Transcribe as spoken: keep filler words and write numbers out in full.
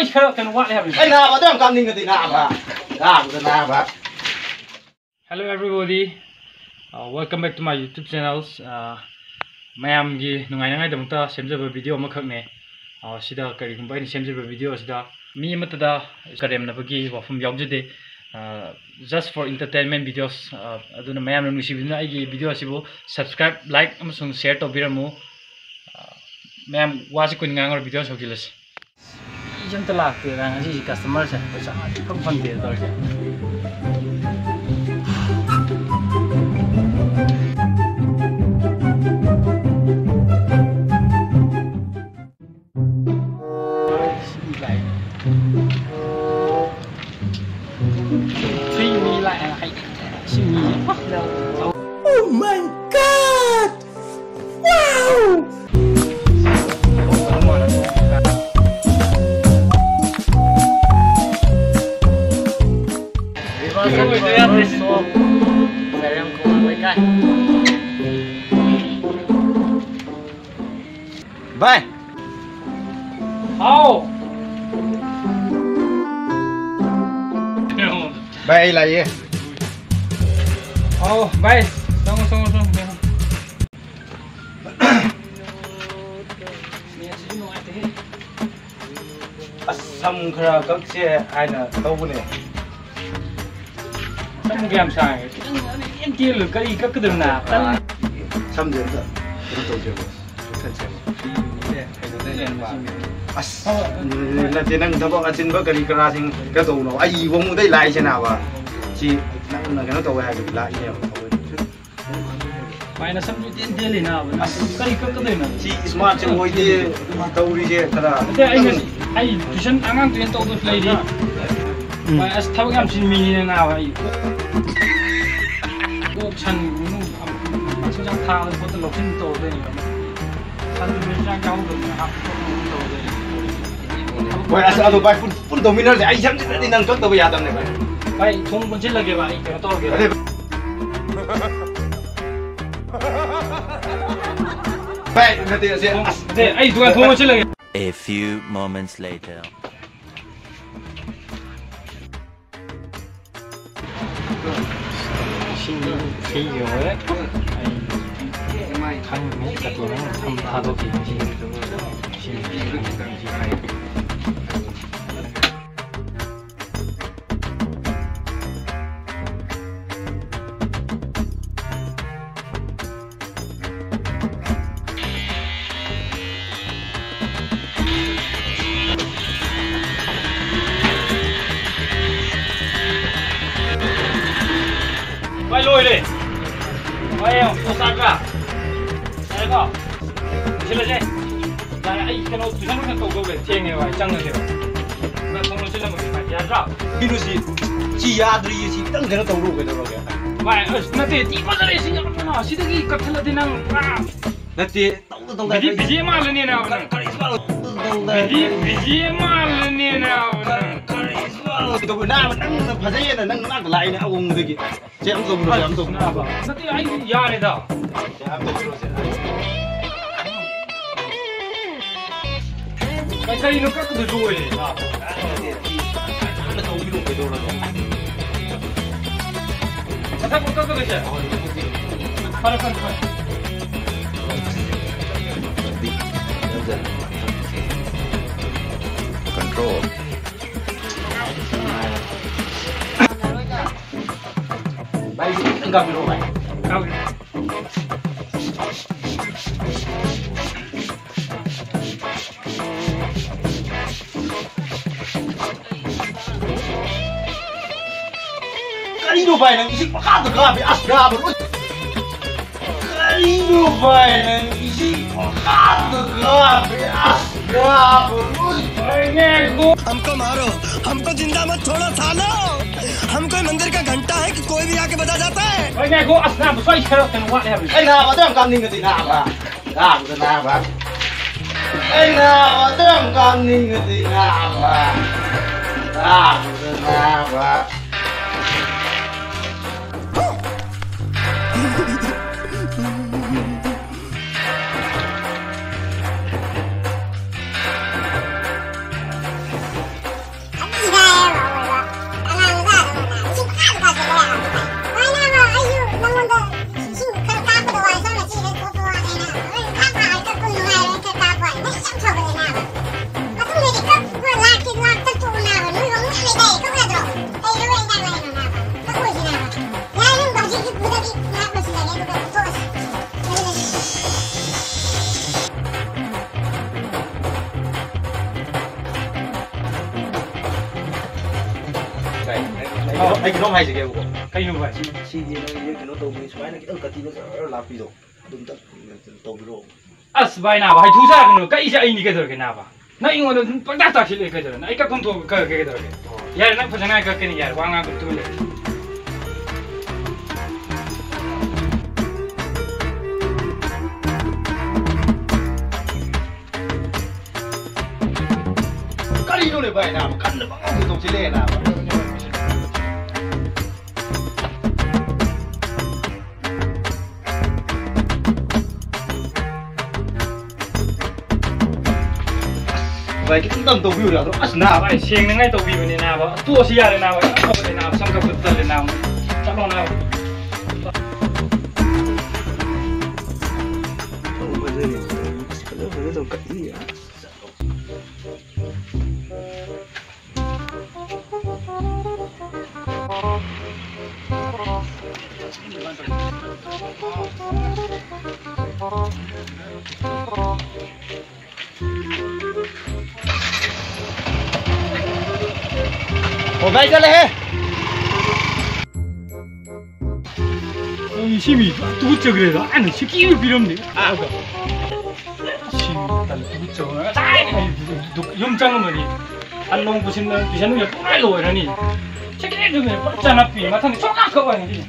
ꯑꯩ ꯈꯔ ꯀꯩꯅꯣ ꯋꯥꯠꯂꯦ ꯍꯥꯏꯕꯅꯤ꯫ ꯑꯩ ꯅꯥꯕ ꯑꯗꯨ ꯌꯥꯝ ꯀꯥꯞꯅꯤꯡꯉꯗꯤ ꯅꯥꯕ꯫ ꯅꯥꯕꯗ ꯅꯥꯕ꯫ Hello everybody, uh, welcome back to my YouTube channels. Uh, ꯃꯌꯥꯝꯒꯤ ꯅꯨꯡꯉꯥꯏꯅꯉꯥꯏꯗꯃꯛꯇ ꯁꯦꯝꯖꯕ ꯚꯤꯗꯤꯑꯣ ꯑꯃꯈꯛꯅꯦ꯫ Uh, ꯁꯤꯗ ꯀꯔꯤꯒꯨꯝꯕ ꯑꯩꯅ ꯁꯦꯝꯖꯕ ꯚꯤꯗꯤꯑꯣ ꯑꯁꯤꯗ ꯃꯤ ꯑꯃꯠꯇꯗ ꯀꯔꯦꯝꯅꯕꯒꯤ ꯋꯥꯐꯝ ꯌꯥꯎꯖꯗꯦ꯫ Uh, just for entertainment videos. Uh, ꯑꯗꯨꯅ ꯃꯌꯥꯝꯅ ꯅꯨꯡꯁꯤꯕꯤꯗꯨꯅ ꯑꯩꯒꯤ ꯚꯤꯗꯤꯑꯣ ꯑꯁꯤꯕꯨ subscribe, like ꯑꯃꯁꯨꯡ share ꯇꯧꯕꯤꯔꯝꯃꯨ꯫ Uh, ꯃꯌꯥꯝ ꯋꯥꯁꯤ ꯀꯨꯏꯅ ꯉꯥꯡꯉꯔꯣꯏ, ꯚꯤꯗꯤꯑꯣ ꯍꯧꯖꯤꯜꯂꯁꯤ꯫ ꯃꯤꯁꯦ ꯑꯝꯇ ꯂꯥꯛꯇꯦꯗ ꯉꯁꯤꯁꯦ, ꯀꯁꯇꯃꯔꯁꯦ ꯄꯩꯁꯥ ꯑꯝꯇ ꯐꯪꯗꯦ ꯇꯧꯔꯤꯁꯦ꯫ ꯁꯤ ꯃꯤ ꯂꯥꯛꯑꯦ꯫ ꯁꯤ ꯃꯤ ꯂꯥꯛꯑꯦ ꯍꯥꯏ꯫ ꯁꯤ ꯃꯤꯁꯦ꯫ Oh my God! Wow! ꯚꯥꯏ꯫ ꯍꯥꯎ꯫ ꯚꯥꯏ, ꯑꯩ ꯂꯥꯛꯑꯦ꯫ ꯑꯥꯎ, ꯚꯥꯏ, ꯆꯪꯉꯣ, ꯆꯪꯉꯣ, ꯆꯪꯉꯣ, ꯆꯪꯉꯣ꯫ ꯅꯦꯠꯁꯤꯁꯨ ꯅꯨꯡꯉꯥꯏꯇꯦꯍꯦ꯫ ꯑꯁ, ꯁꯝ ꯈꯔ ꯀꯛꯁꯦ ꯍꯥꯏꯅ ꯇꯧꯕꯅꯦ꯫ ꯁꯝ ꯀꯌꯥꯝ ꯁꯥꯡꯉꯦ? ꯈꯤꯇꯪ ꯌꯥꯝ ꯇꯦꯜꯂꯨ꯫ ꯀꯔꯤ ꯀꯛꯀꯗꯣꯏꯅꯣ ꯅꯥ? ꯇꯜꯂꯦ꯫ ꯁꯝꯁꯦ ꯑꯝꯇ ꯀꯩꯅꯣ ꯇꯧꯁꯦꯕ, ꯀꯛꯊꯠꯁꯦꯕ꯫ ꯑꯁ, ꯅꯠꯇꯦ, ꯅꯪ ꯊꯕꯛ ꯑꯆꯤꯟꯕ ꯀꯔꯤ ꯀꯔꯥꯁꯤꯡ ꯀꯩꯗꯧꯅꯣ? ꯑꯩ ꯏꯕꯨꯡꯗꯩ ꯂꯥꯛꯏꯁꯦ ꯅꯥꯕ꯫ ꯁꯤ ꯅꯪꯅ ꯀꯩꯅꯣ ꯇꯧꯋꯦ ꯍꯥꯏꯕꯒꯤ ꯂꯥꯛꯏꯅꯦꯕ꯫ ꯚꯥꯏ, ꯅꯁꯝꯁꯨ ꯏꯇꯦꯟ ꯇꯦꯜꯂꯤ ꯅꯥꯕ꯫ ꯅꯪ ꯑꯁ, ꯀꯔꯤ ꯀꯛꯀꯗꯣꯏꯅꯣ? ꯁꯤ smart ꯁꯦ ꯑꯣꯏꯗꯦ ꯇꯧꯔꯤꯁꯦ ꯈꯔ꯫ ꯅꯠꯇꯦ, ꯑꯩ ꯉꯁꯤ, ꯑꯩ tuition, ꯑꯉꯥꯡ tuition ꯇꯧꯗꯕꯁꯨ ꯂꯩꯔꯤ꯫ ꯎꯝ꯫ ꯚꯥꯏ, ꯑꯁ, ꯊꯕꯛ ꯌꯥꯝ ꯆꯤꯟꯕ ꯃꯤꯅꯤꯅꯦ ꯅꯥꯕ ꯑꯩ꯫ ꯑꯣꯛ, ꯁꯟ, ꯉꯥꯅꯨ, ꯃꯆꯤꯟꯖꯥꯛ ꯊꯥꯗꯅ ꯈꯣꯠꯇꯅ ꯂꯧꯁꯤꯟ ꯇꯧꯗꯣꯏꯅꯦꯕ꯫ ꯁꯟꯗꯨ ꯃꯆꯤꯟꯖꯥꯛ ꯌꯥꯎꯗꯕꯅꯤꯅ ꯍꯥꯞꯄ ꯈꯣꯠꯄ ꯑꯗꯨꯝ ꯇꯧꯗꯣꯏꯅꯦ꯫ ꯍꯣꯏ, ꯑꯁ, ꯑꯗꯣ ꯚꯥꯏ, ꯄꯨꯟ-, ꯄꯨꯟ ꯇꯧꯃꯤꯟꯅꯔꯁꯦ꯫ ꯑꯩ ꯁꯝꯁꯤꯗꯗꯤ ꯅꯪ ꯀꯛꯇꯕ ꯌꯥꯗꯕꯅꯦ, ꯚꯥꯏ꯫ ꯚꯥꯏ, ꯊꯣꯡ ꯄꯨꯟꯁꯤꯜꯂꯒꯦꯕ, ꯑꯩ ꯀꯩꯅꯣ ꯇꯧꯔꯒꯦ꯫ ꯑꯗꯩ ꯚꯥꯏ, ꯅꯠꯇꯦ, ꯑꯁꯦ, ꯑꯁ꯫ ꯅꯠꯇꯦ, ꯑꯩ ꯗꯨꯀꯥꯟ ꯊꯣꯡ ꯂꯣꯟꯁꯤꯜꯂꯒꯦ꯫ A few moments later. ꯁꯤ, ꯁꯤ ꯌꯧꯔꯦ꯫ ꯑꯩ ꯈꯪꯗ꯭ꯔꯤ, ꯀꯇꯣꯟ ꯑꯃ ꯊꯝ-, ꯊꯥꯗꯣꯛꯈꯤ꯫ ꯁꯤ, ꯁꯤ, ꯁꯤ ꯍꯥꯏ꯫ ꯚꯥꯏ, ꯂꯣꯏꯔꯦ꯫ ꯚꯥꯏ, ꯌꯦꯡꯉꯣ, ꯄꯣꯠ ꯇꯥꯕ꯭ꯔꯥ? ꯌꯥꯔꯦꯀꯣ? ꯂꯣꯏꯁꯤꯜꯂꯁꯦ꯫ ꯌꯥꯔꯦ, ꯑꯩ ꯀꯩꯅꯣ, ꯇꯨꯏꯁꯟ ꯈꯔ ꯇꯧꯗꯧ ꯂꯩ꯫ ꯊꯦꯡꯉꯦ ꯚꯥꯏ, ꯆꯪꯉꯁꯦꯕ꯫ ꯚꯥꯏ, ꯊꯣꯡ ꯂꯣꯟꯁꯤꯜꯂꯝꯃꯒꯦ ꯚꯥꯏ, ꯌꯥꯗ꯭ꯔꯥ? ꯀꯩꯅꯣ ꯁꯤ, ꯁꯤ ꯌꯥꯗ꯭ꯔꯤꯌꯦ, ꯁꯤ ꯈꯤꯇꯪ ꯀꯩꯅꯣ ꯇꯧꯔꯣ, ꯀꯩꯗꯧꯔꯒꯦ? ꯚꯥꯏ, ꯑꯁ, ꯅꯠꯇꯦ, ꯊꯤ ꯐꯖꯔꯦ ꯁꯤ ꯌꯥꯝ ꯐꯖꯅ꯫ ꯁꯤꯗꯒꯤ ꯀꯛꯊꯠꯂꯗꯤ ꯅꯪ ꯄꯨꯔꯥ ꯅꯠꯇꯦ, ꯇꯧꯗ ꯇꯧꯗ ꯚꯤꯗꯤ-, ꯀꯔꯤ-, ꯚꯤꯗꯤ ꯃꯥꯜꯂꯅꯤ ꯅꯥꯕ ꯅꯪ꯫ ꯀꯔꯤ ꯃꯥꯜꯂꯣ? ꯇꯧꯗ ꯚꯤꯗꯤ-, ꯇꯧꯗ꯫ ꯚꯤꯗꯤ ꯃꯥꯜꯂꯅꯤ ꯅꯥꯕ ꯅꯪ꯫ ꯀꯔꯤ ꯃꯥꯜꯂꯣ? ꯇꯧꯕ ꯅꯥꯕ ꯅꯪꯅ ꯐꯖꯩꯌꯦꯅ ꯅꯪ ꯅꯅꯥꯛꯇ ꯂꯥꯛꯏꯅꯦ ꯑꯋꯣꯡꯕꯗꯒꯤ꯫ ꯁꯦ, ꯑꯝ ꯇꯧꯕꯤꯔꯣ, ꯁꯦ, ꯑꯝ ꯇꯧꯕꯤꯔꯣ꯫ ꯅꯥꯕ꯫ ꯅꯠꯇꯦ, ꯑꯩ ꯌꯥꯔꯦꯗ꯫ ꯁꯦ, ꯑꯝ ꯇꯧꯕꯤꯔꯣ, ꯁꯦ꯫ ꯀꯩ-, ꯀꯩꯅꯣ ꯀꯛꯄꯗꯣ ꯂꯣꯏꯔꯦ, ꯅꯥꯕ꯫ ꯅꯥꯕ ꯇꯧꯕꯤꯔꯣ, ꯀꯩꯗꯧꯔꯒꯦ? ꯃꯊꯛ ꯀꯛꯀꯗꯣꯏꯁꯦ? ꯐꯔꯦ, ꯐꯔꯦ, ꯐꯔꯦ꯫ Control. ꯚꯥꯏ, ꯁꯤ ꯈꯤꯇꯪ ꯀꯥꯞꯄꯤꯔꯛꯑꯣ, ꯚꯥꯏ꯫ ꯀꯥꯞꯀꯦ꯫ ꯀꯔꯤꯅꯣ ꯚꯥꯏ, ꯅꯪ ꯏꯁꯤꯡ ꯄꯪꯀꯥꯞꯇ ꯀꯥꯞꯄꯤ? ꯑꯁ, ꯌꯥꯕ ꯂꯣꯏ꯫ ꯀꯔꯤꯅꯣ ꯚꯥꯏ, ꯅꯪ ꯏꯁꯤꯡ ꯄꯪꯀꯥꯞꯇ ꯀꯥꯞꯄꯤ? ꯑꯁ, ꯌꯥꯕ ꯂꯣꯏ꯫ ꯚꯥꯏ, ꯉꯥꯏꯈꯣ꯫ हमको मारो, हमको जिंदा मत छोड़ो सालो। हम कोई मंदिर का घंटा है कि कोई भी आके बजा जाता है? ꯚꯥꯏ, ꯉꯥꯏꯈꯣ꯫ ꯑꯁ, ꯅꯥꯕ, ꯁ꯭ꯋꯥꯏ ꯈꯔ ꯀꯩꯅꯣ ꯋꯥꯠꯂꯦ ꯍꯥꯏꯕꯅꯤ꯫ ꯑꯩ ꯅꯥꯕ ꯑꯗꯨ ꯌꯥꯝ ꯀꯥꯞꯅꯤꯡꯉꯗꯤ ꯅꯥꯕ꯫ ꯅꯥꯕꯗ ꯅꯥꯕ꯫ ꯑꯩ ꯅꯥꯕ ꯑꯗꯨ ꯌꯥꯝ ꯀꯥꯞꯅꯤꯡꯉꯗꯤ ꯅꯥꯕ꯫ ꯅꯥꯕꯗ ꯅꯥꯕ꯫ ꯑꯩ ꯀꯩꯅꯣꯝ ꯍꯥꯏꯖꯒꯦꯕꯀꯣ꯫ ꯀꯩꯅꯣ ꯚꯥꯏ? ꯁꯤꯒꯤ ꯅꯣꯏꯒꯤ ꯀꯩꯅꯣ ꯇꯧꯕꯒꯤ ꯁꯨꯃꯥꯏꯅ ꯈꯤꯇꯪ ꯀꯇꯤꯅ ꯖꯔ ꯂꯥꯛꯄꯤꯗꯣ ꯑꯗꯨꯝꯇ ꯇꯧꯕꯤꯔꯛꯑꯣ꯫ ꯑꯁ ꯚꯥꯏ ꯅꯥꯕ, ꯍꯩꯊꯨ ꯆꯥꯔꯛꯀꯅꯨ꯫ ꯀꯛꯏꯁꯦ ꯑꯩꯅꯤ ꯀꯩꯗꯧꯔꯒꯦ ꯅꯥꯕ? ꯅꯪ ꯑꯩꯉꯣꯟꯗ ꯑꯗꯨꯝ ꯄꯪꯇꯥꯛ ꯇꯥꯛꯁꯤꯜꯂꯦ ꯀꯩꯗꯧꯔꯦ? ꯅꯪ ꯑꯩ ꯀꯛꯐꯝ ꯊꯣꯛꯄ ꯀꯛꯑꯒꯦ ꯀꯩꯗꯧꯔꯒꯦ? ꯌꯥꯔꯦ, ꯅꯪ ꯐꯖꯅ ꯀꯛꯀꯅꯤ, ꯌꯥꯔꯦ, ꯋꯥ ꯉꯥꯡꯕ ꯇꯨꯃꯤꯟ ꯂꯩꯌꯨ꯫ ꯀꯔꯤꯅꯣꯅꯦ ꯚꯥꯏ ꯅꯥꯕ? ꯀꯟꯅ ꯄꯪꯉꯧꯗ ꯇꯧꯁꯤꯜꯂꯛꯑꯦ ꯅꯥꯕ꯫ ꯚꯥꯏ, ꯈꯤꯇꯪ ꯇꯝ ꯇꯧꯕꯤꯌꯨ ꯌꯥꯗ꯭ꯔꯣ? ꯑꯁ, ꯅꯥꯕ꯫ ꯚꯥꯏ, ꯁꯦꯡꯅꯉꯥꯏ ꯇꯧꯕꯤꯕꯅꯦ, ꯅꯥꯕ꯫ ꯇꯣꯛꯑꯁꯤ ꯌꯥꯔꯦ, ꯅꯥꯕ꯫ ꯀꯩꯅꯣ ꯇꯧꯔꯦ, ꯅꯥꯕ꯫ ꯁꯝ ꯀꯛꯄ ꯇꯜꯂꯦ, ꯅꯥꯕ꯫ ꯆꯠꯂꯣ, ꯅꯥꯕ꯫ ꯐꯖꯩ, ꯐꯖꯩ꯫ ꯑꯁ, ꯐꯖ ꯐꯖ ꯇꯧ ꯀꯛꯏ꯫ ꯑꯣ, ꯚꯥꯏ, ꯆꯠꯂꯦꯍꯦ꯫ ꯑꯩ ꯁꯤ ꯃꯤ ꯇꯨꯀꯠꯆꯈ꯭ꯔꯦꯗ꯫ ꯑꯩꯅ ꯁꯤꯀꯤ ꯑꯃ ꯄꯤꯔꯝꯗꯦ꯫ ꯁꯤ ꯃꯤ ꯇꯜꯂꯦ, ꯇꯨꯀꯠꯆꯕꯅ꯫ ꯉꯁꯥꯏꯅ ꯑꯩ ꯗꯨ-, ꯌꯨꯝ ꯆꯪꯉꯝꯃꯗꯤ ꯑꯟ ꯅꯣꯡ ꯄꯨꯁꯤꯟꯕ ꯇꯨꯏꯁꯟ ꯅꯨꯃꯤꯠ ꯄꯨꯡꯂꯣꯏ ꯂꯣꯏꯔꯅꯤ꯫ ꯁꯤꯀꯤ ꯑꯃ ꯄꯤꯔꯝꯗꯦ꯫ ꯄꯨꯔꯥ ꯆꯅꯞꯄꯤ꯫ ꯃꯊꯪꯗꯤ ꯁꯨꯡꯂꯥꯛ ꯀꯛꯑꯣꯏ ꯉꯁꯤꯗꯤ꯫